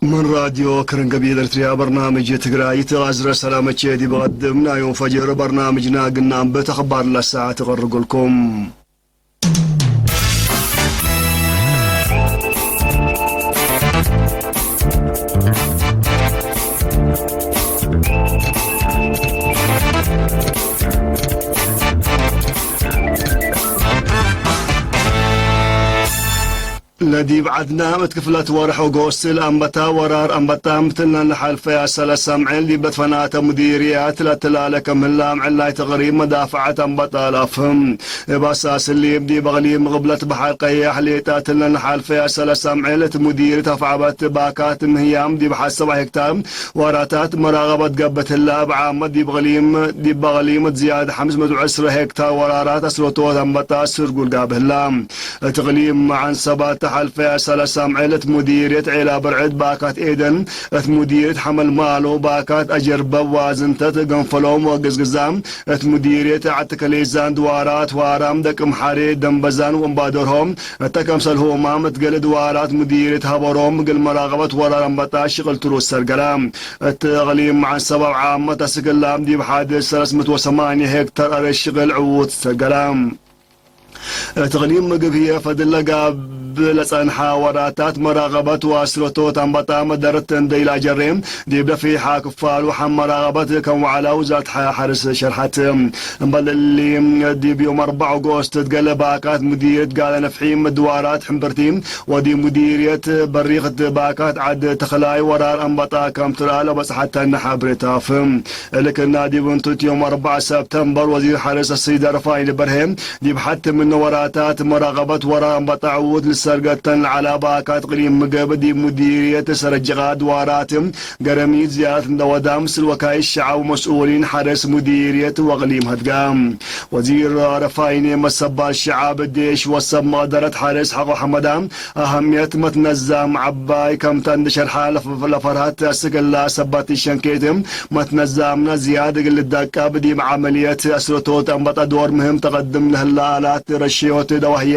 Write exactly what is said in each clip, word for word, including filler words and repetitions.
ምን ራድዮ ክርን ገቢል ኤርትርያ በርናምጅ ትግራይት፣ አዝረ ሰላመቼ ዲብ ቀድም ናዮም ፈጅር በርናምጅና ግናም ብት አኽባር ለሰዓት እቀርግልኩም። ለዲብ ዐድና እት ክፍለት ወርሕ ኦጎስት ለአንበታ ወራር አንበጣ ምትለን ለሓልፈያ ሰለስ አምዕል ዲብ ለትፈናተ ሙዲርያት ለትላለ ክም ህላ፣ አምዕል ናይ ተቅሪብ መዳፍዐት አንበጣ ለአፍህም። እብ አሳስ እሊ፣ ዲብ እቅሊም ቅብለት በሐር ቀያሕ ሌጣ እትለን ለሓልፈያ ሰለስ አምዕል እት ሙዲርያት አፍዐበት ባካት ምህያም ዲብ ሐሰብ ሄክታር ወራታት መራቀበት ገብእ ህላ። እብ ዓመት ዲብ እቅሊም፣ ዲብ እቅሊም እት ዝያድ ሐምስ ምእት ወዕስር ሄክታር ወራራት አስረቶት አንበጣ ስርጉል ጋብእ ህላ። እት እቅሊም መዓን ሰባት ተሐልፈያ ሰለስ አምዕል እት ሙዲርየት ዔላ ብርዕድ ባካት ኤደን፣ እት ሙዲርየት ሐመልማሎ ባካት አጀርበብ ዋዝንተት ገንፈሎም ወግዝግዛም፣ እት ሙዲርየት ዐድ ተከሌዛን ድዋራት ዋራም ደቅምሓሬ ደንበዛን ወእምባዶርሆም እተ ከምሰልሁማም እት ገሌ ድዋራት ሙዲርየት ሀበሮም እግል መራቀበት ወራር አንበጣ ሽቅል ትሩድ ሰርገላ። እት እቅሊም መዓን ሰባት ዓመት አስክ እላም ዲብ ሓድስ ሰለስ ምእት ወሰማንየ ሄክታር አሬ ሽቅል ዕዉት ሰርገላ። እት እቅሊም ምግብ ህዬ ፈድል ለጋብእ ለጸንሐ ወራታት መራቀበት ወአስረቶት አንበጣ መደረት እንዴ ኢለአጀሬ፣ ዲብ ደፊሐ ክፋሉ ሐም መራቀበት ከም ወዐለ ውዛረት ሐርስ ሸርሐት። እምበል እሊ፣ ዲብ ዮም አርበዕ ኦጎስት እት ገሌ ባካት ሙዲርየት ጋለ ነፍሒም፣ ድዋራት ሕምብርቲ ወዲብ ሙዲርየት በሪክ እት ባካት ዐድ ተክላይ ወራር አንበጣ ከም ትረአ ለበጽሐተነ ሐብሬ ታፍም። እሊ ክና ዲብ እንቱ እት ዮም አርበዕ ሰብተምበር ወዚር ሐርስ አሰይድ ረፋይን በርሄ ዲብ ሐቲ ምነ ወራታት መራቀበት ወራር አንበጣ ዕዉት ልሰርገተን ለዐላ ባካት እቅሊም ምግብ ዲብ ሙዲርየት ሰረጅቃ ድዋራት ገረሚት ዝያረት እንደ ወዳ ምስል ወካይል ሸዐብ ወመስኡሊን ሐርስ ሙዲርየት ወእቅሊም ሀድጋ። ወዚር ረፋይኔ መሰባል ሸዐብ፣ ዴሽ ወሰብ መቅደረት ሐርስ ሐቆ ሐመዳ አሀምየት መትነዛም ዐባይ ከምተ እንደ ሸርሐ ለፈ-፣ ለፈርሀት አስክ እላ ሰበት ሸንኬት መትነዛምነ ዝያድ እግል ልዳቀብ ዲብ ዐመልየት አስረቶት አንበጣ ዶር ምህም ተቀድም ለህላ አላት ረሽዮት ደዋህየ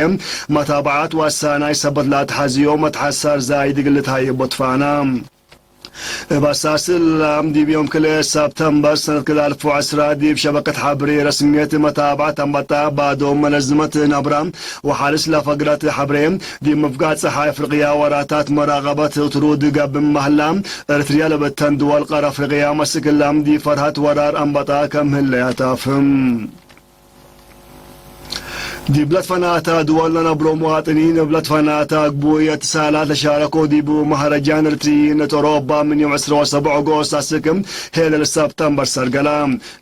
መታብዓት ወአሳናይ ሰበት ለአትሐዝዮ መትሐሳር ዛይድ እግል ልትሀየቦ ትፋና። እብ አሳስ እላም፣ ዲብ ዮም ክልኤ ሰብተምበር ሰነት ክልኤ አልፍ ወዐስራ፣ ዲብ ሸበከት ሐብሬ ረስምየት መታብዐት አንበጣ ባዶ መነዝመት ነብራ ወሐርስ ለፈግረት ሐብሬ፣ ዲብ ምፍጋር ጸሓይ አፍሪቅያ ወራታት መራቀበት ትሩድ ገብእ መህላ፣ ኤረትርያ ለበተን ድወል ቀር አፍሪቅያ መስክ እላም፣ ዲብ ፈርሀት ወራር አንበጣ ከም ህለያ ታፍህም። ዲብ ለትፈናተ ድወል ለነብሮ መዋጥኒን፣ እብ ለትፈናተ አግቡይ እትሳላት ለሻረኮ ዲቡ መሀረጃን ኤረትርዪን እት ኦሮባ ምን ዮም ዕስራ ወሰብዕ ኦጎስት አስክ ሔለል ሰብተምበር ሰርገላ።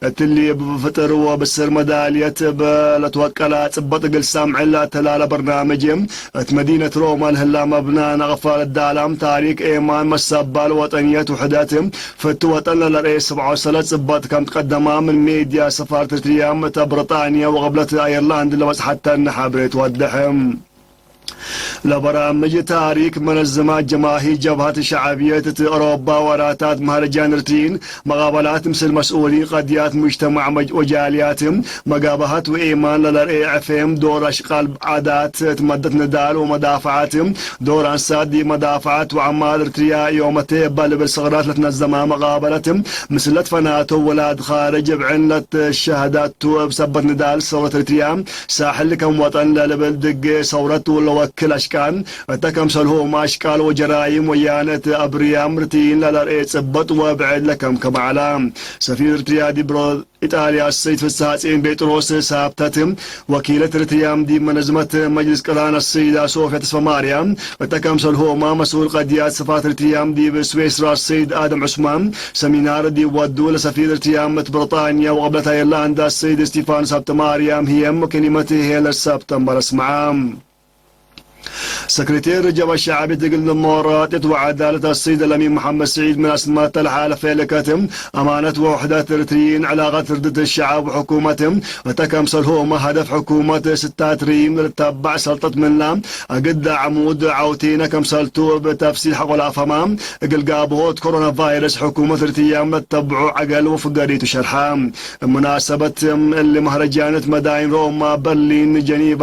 እትሊ እብ ፍጥር ወብስር መዳልየት እብ ለትወቀላ ጽበጥ እግል ሳምዕል ለአተላለ በርናምጅ፣ እት መዲነት ሮማ ለህላ መብና ነቅፋ ለዳላም ታሪክ ኤማን መሰባል ወጠንየት ውሕደት፣ ፍቱ ወጠን ለለርኤ ሰብዓ ወሰለስ ጽበጥ ከም ትቀደማ ምን ሜድያ ሰፋርት ኤረትርያም እተ ብርጣንያ ወቅብለት አየርላንድ ለበጽሐተን ሐብሬ ትወድሕ። ለበራምጅ ታሪክ መነዝማት ጀማሂር ጀብሀት ሸዕብየት እት ኦሮባ ወራታት መሀረጃን ኤረትርዪን መቃበላት ምስል መስኡሊን ቀድያት ሙጅተማዕ መጅ-፣ ወጃልያት መጋበሀት ወኤማን ለለርኤ ዕፌም ዶር አሽቃል ዓዳት እት መደት ንዳል ወመዳፈዓት ዶር አንሳት ዲብ መዳፈዓት ወዐማል ኤረትርያ ዮመቴ እበ ልብል ሰቅራት ለትነዘማ መቃበለት ምስል ለትፈናተው ወላድ ካርጅ እብ ዕን ለትሸህዳቱ እብ ሰበት ንዳል ሰውረት ኤረትርያ ሳሕል ከም ወጠን ለልብል ድጌ ሰውረት ለወክል አሽቃል እተ ከምሰልሁም አሽቃል ወጀራይም ወያነ እት አብርያም ኤረትርዪን ለለርኤ ጽበጥ ወብዕድ ለከምከመ ዐላ። ሰፊር ኤረትርያ ዲብ ኢጣልያ አሰይድ ፍስሐ ጽዮን ጴጥሮስ ሳብተት፣ ወኪለት ኤረትርያም ዲብ መነዝመት መጅልስ ቅራን አሰይዳ ሶፍያ ተስፋማርያም፣ እተ ከምሰልሁማ መስኡል ቀድያት ሰፋርት ኤረትርያም ዲብ ስዌስራ አሰይድ አደም ዑስማን፣ ሰሚናር ዲብ ወዱ ለሰፊር ኤረትርያም እት ብርጣንያ ወቅብለት አየርላንድ አሰይድ እስቲፋኖስ ሀብተማርያም ህዬም ክሊመት ሄለል ሰብተምበር አስመዐ። ሰክሬቴር ጀብሀት ሸዕብየት እግል ዲሞቅራጥየት ወዐዳለት አሰይድ ለሚ መሐመድ ስዒድ ምን አስመተ ለሓለፈ ልከት፣ አማነት ወውሕደት ኤረትርዪን፣ ዕላቀት ርድት ሸዐብ ወሕኩመት፣ እተ ከምሰልሁመ ሀደፍ ሕኩመት ስታት ርዪም ለልትተበዕ ሰልጠት ምንላ፣ አግደ ዐሙድ ዐውቴነ ከምሰልቱ እብ ተፍሲል ሐቆ ለአፍሀማ፣ እግል ጋብሆት ኮሮና ቫይረስ ሕኩመት ኤረትርያም ለትተብዖ ዐገል ወፍገሪቱ ሸርሐ። እብ መናሰበት እሊ መህረጃነት መዳይን ሮማ፣ በርሊን፣ ጀኒቫ፣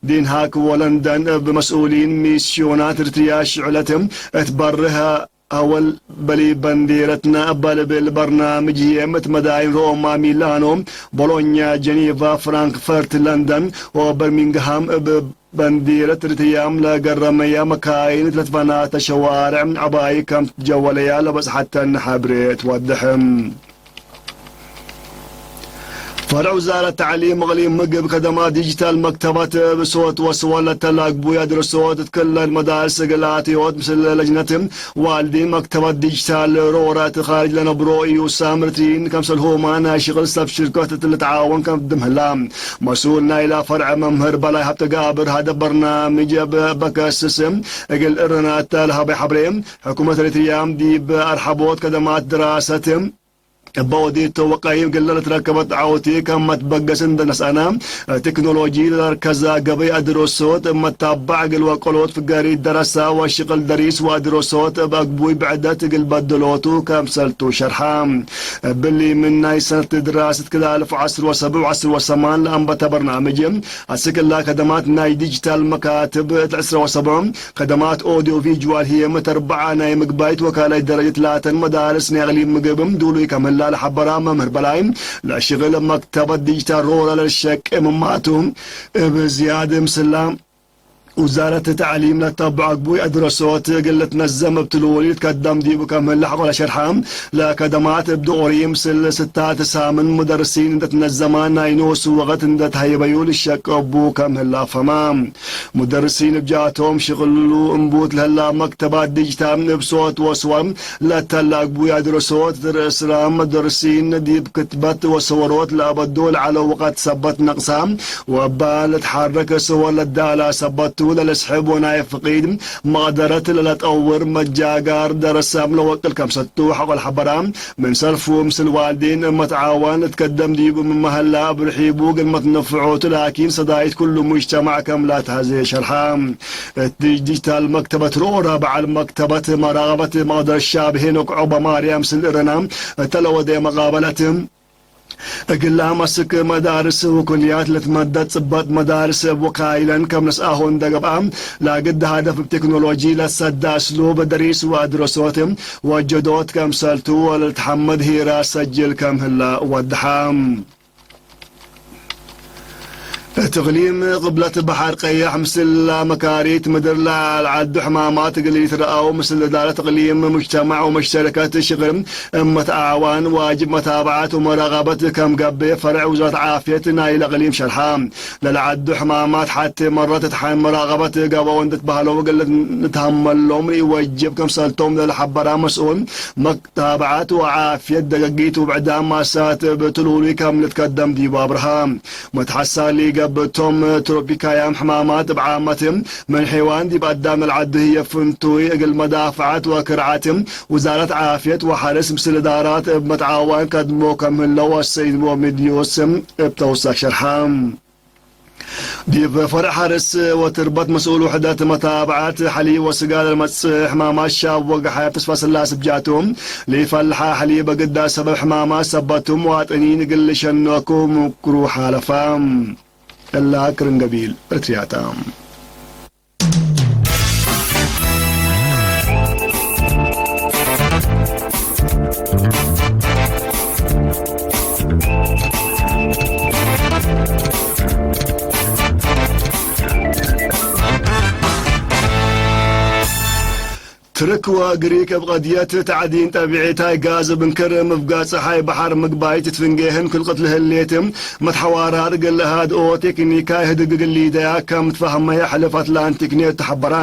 ዴንሃክ ወለንደን እብ መስኡሊን ሚስዮናት ኤረትርያ ሽዕለት እት በርህ አወል በሊ በንዴረትና እበ ልብል በርናምጅ ህዬ እት መዳይን ሮማ፣ ሚላኖ፣ ቦሎኛ፣ ጀኔቫ፣ ፍራንክፈርት፣ ለንደን ወበርሚንግሃም እብ በንዴረት ርትያም ለገረመያ መካይን እት ለትፈናተ ሸዋርዕ ዐባይ ከም ትጀወለያ ለበጽሐተን ሐብሬ ትወድሕ። ፈርዕ ውዛረት ተዕሊም እቅሊም ምግብ ከደማት ዲጂታል መክተበት ብሶት ወስወር ለተላግቡ ያድርሶት እት ክለን መዳርስ እግል አትዮት ምስል ለጅነት ዋልዲን መክተበት ዲጂታል ሮረ እት ካርጅ ለነብሮ ኢዩ ሳምርቲን ከምሰልሁማ ናይ ሽቅል ሰብ ሽርከት እት ልትዓወን ከም ድም ህላ። መስኡል ናይላ ፈርዕ መምህር በላይ ሀብተጋብር ሀደ በርናምጅ በከስስ እግል እርናተ ለሀበይ ሐብሬ ሕኩመት ኤሪትርያም ዲብ አርሐቦት ከደማት ድራሰት እበ ኦዲት ወቀይም እግለ ለትረከበት ዐውቲ ከም መትበገስ እንደ ነስአነ፣ ቴክኖሎጂ ለለርከዘ ገበይ አድረሶት እብ መታባዕ እግል ወቀሎት ፍገሪት ደረሳ ወሽቅል ደሪስ ወአድረሶት እብ አግቡይ ብዕደት እግል በድሎቱ ከምሰልቱ ሸርሐ። እብሊ ምን ናይ ሰነት ድራሰት ክል አልፍ ወዐስር ወሰብዕ ወዐስር ወሰማን ለአንበተ በርናምጅ አስክ እላ ከደማት ናይ ዲጂታል መካትብ እት ዕስረ ወሰብዕ ከደማት ኦዲዮ ቪጅዋል ህዬ እት አርበዓ ናይ ምግባይት ወካልኣይት ደረጀት ላተን መዳርስ ናይ እቅሊም ምግብ ዱሉይ ከም ህላ ለሐበራ መምህር በላይ፣ ለሽቅል መክተበት ዲጂታል ሮረ ለልሸቄ ምማቱ እብ ዝያድ ምስላ ውዛረት ተዕሊም ለተብዖ አግቡይ አድረሶት እግል ልትነዘም እብ ትሉሊ ልትከደም ዲቡ ከም ህለ ሐቆ ለሸርሐ፣ ለከደማት እብ ድቁሪ ምስል ስታት ሳምን ሙደርሲን እንደ ትነዘማ ናይ ኖሱ ወቅት እንደ ተሀይበዩ ልሸቀቡ ከም ህለ አፍሀማ። ሙደርሲን እብ ጃቶም ሽቅሉ እምቡት ለህላ መክተባት ዲጂታል እብ ሶት ወስወር ለተላግቡ ያድረሶት ርእስራም መደርሲን ዲብ ክትበት ወሰወሮት ለአበዶ ለዐለው ወቀት ሰበት ነቅሳ ወእባ ለትሐረክ ሰወር ለዳላ ሰበቱ ለለስሕብ ወናይ ፍቂድ መቅደረት ለለጠውር መጃጋር ደረሳም ለወቅል ከምሰቱ ሐቆ ለሐበራ ምን ሰልፉ ምስል ዋልዲን መትዓዋን ልትከደም ዲቡ ምመሀላ እብ ርሒቡ ግልመት ነፍዖቱ ላኪን ሰዳይት ኩሉ ሙጅተማዕ ከም ላትሐዜ ሸርሐ። እት ዲጂታል መክተበት ሮራ በዐል መክተበት መራቀበት መቅደር ሻብ ሄኖክ ዑቅበ ማርያም ምስል እረና እተ ለወደ መቃበለት እግል ለአመስክ መዳርስ ወኩልያት ለትመደድ ጽበጥ መዳርስ እብ ወካይለን ከም ነስአሆ እንደ ገብአ፣ ለግድ ሀደፍ እብ ቴክኖሎጂ ለሰዳ እስሉብ ደሪስ ወአድረሶት ወጀዶት ከምሰልቱ ወለልትሐመድ ሂራ ሰጅል ከም ህለ ወድሐ። እት እቅሊም ቅብለት በሐር ቀየሕ ምስል መካሪት ምድር ለዐዱ ሕማማት እግል ኢትረአው ምስል እዳረት እቅሊም፣ ሙጅተማዕ ወመሽተረከት ሽቅል እብ መትአዓዋን ዋጅብ መታብዐት ወመራቀበት ከም ገብእ ፈርዕ ውዛረት ዓፍየት ናይለ እቅሊም ሸርሐ። ለለዐዱ ሕማማት ሐቴ መረት እት ሐን መራቀበት ገብአው እንዴ ትበህለው እግል ንትሀመሎም ኢወጅብ ከምሰልቶም ለለሐበራ መስኡል መታብዐት ወዓፍየት ደገጊት ውብዕዳም ማሳት እብ ትሉሉይ ከም ልትከደም ዲቡ አብርሃ። መትሐሳሊ ገብእቶም ትሮፒካያም ሕማማት እብ ዓመት ምን ሔዋን ዲብ አዳም ለልዐዱ ህዬ ፍንቱይ እግል መዳፍዐት ወክርዓት ውዛረት ዓፍየት ወሐርስ ምስል እዳራት እብ መትዓዋን ከድሞ ከም ህለው ወሰይድ ሞሚድ ዮስም እብ ተውሳክ ሸርሐ። ዲብ ፈርዕ ሐርስ ወትርበት መስኡል ውሕደት መታብዐት ሐሊብ ወስጋ ለልመጽእ ሕማማት ሻብ ወገሓይ ተስፋ ስላስ ብጃቱ፣ ለኢፈለሐ ሐሊብ እግዳ ሰበብ ሕማማት ሰበት ሙዋጥኒን እግል ልሸነኩ ምክሩ ሓለፈ። እላ ክርን ገቢል እርትርያታ። ትርክ ወግሪክ እብ ቀድየት ተዕዲን ጠቢዒታይ ጋዝ እብ እንክር ምፍጋር ጸሓይ በሐር ምግባይት ትፍንጌህን ክልቅት ለህሌት፣ መትሐዋራር እግል ለሃድኦ ቴክኒካይ ህድግ እግል ሊደያ ከም ትፈሀመየ ሕልፍ አትላንቲክ ኔት ተሐበራ።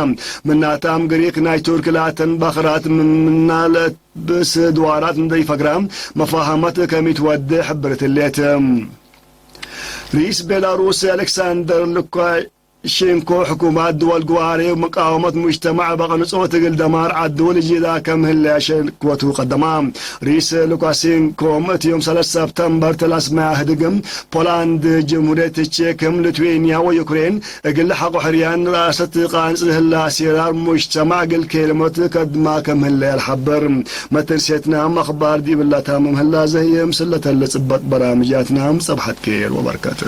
ምናታም ግሪክ ናይ ቱርክ ላተን ባክራት ምና ለእትብስ ድዋራት እንዴ ኢፈግራ መፋሀመት ከም ኢትወዴ ሕብርት ህሌት። ርኢስ ቤላሩስ አሌክሳንደር ሉካ ሼንኮ፣ ሕኩማት ድወል ግዋሬ ወመቃወመት ሙጅተማዕ በቀንጾት እግል ደማር ዐዱ ልጅዳ ከም ህለ ሸክወቱ ቀደማ። ርኢስ ሉካሼንኮም እት ዮም ሰለስ ሰብተምበር ተላስመያ ህድግም ፖላንድ፣ ጅምሁርየት ቼክም፣ ሊትዌንያ ወዩክሬን እግል ሐቆ ሕርያን ረአሰት ቃንጽ ህላ አሴራር ሙጅተማዕ እግል ኬለመት ከድማ ከም ህለ ያልሐብር። መተንሴትናም አኽባር ዲብላ ታምም ህላ ዘህየም ስለተለ ጽበጥ በራምጃትናም ጸብሐት ኬር ወበርከት።